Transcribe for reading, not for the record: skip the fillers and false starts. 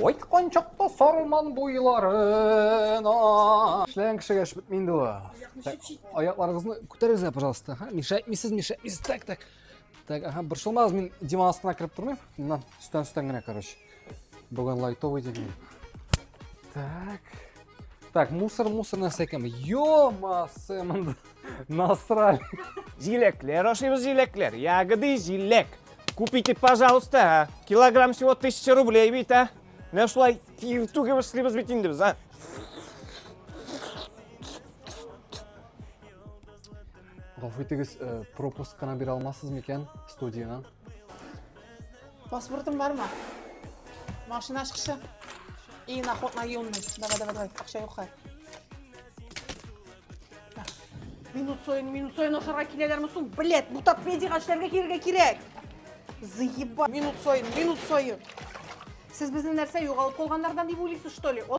Кайткан чакта Сарман буйларына. Эшләгән кешегә эш бетми инде ул. Так, аякларыгызны күтәрегез әле, пожалуйста. Ха, мешайтмисез, мешайтмисез. Так, так. Так, ага, борчылмагыз, мин диван астына кереп тормыйм. Моннан өстән-өстән генә, короче. Бүген лайтовый дигән. Так. Так, мусор, мусор нәрсә икән? Ё-масы, монда насрали. Җиләкләр ашыйбыз, җиләкләр. Ягоды, җиләк. Купите, пожалуйста, а. Килограмм всего 1000 рублей бит, а. Менә шулай тир түгеп эшлибез бит инде без, а. Гафу итегез, э, пропуск кына бирә алмассыз микән студиянең? Паспортың бармы? Машина чыкшы. И на ход наемный. Давай, давай, давай. Акча юк хәзер. Минут саен, минут саен ашарга киләләрме соң? Блядь, бутапедига эшләргә килергә кирәк. Заеба. Минут саен, минут саен. Сез безне нәрсә югалып калганнардан дип уйлыйсыз, что ли?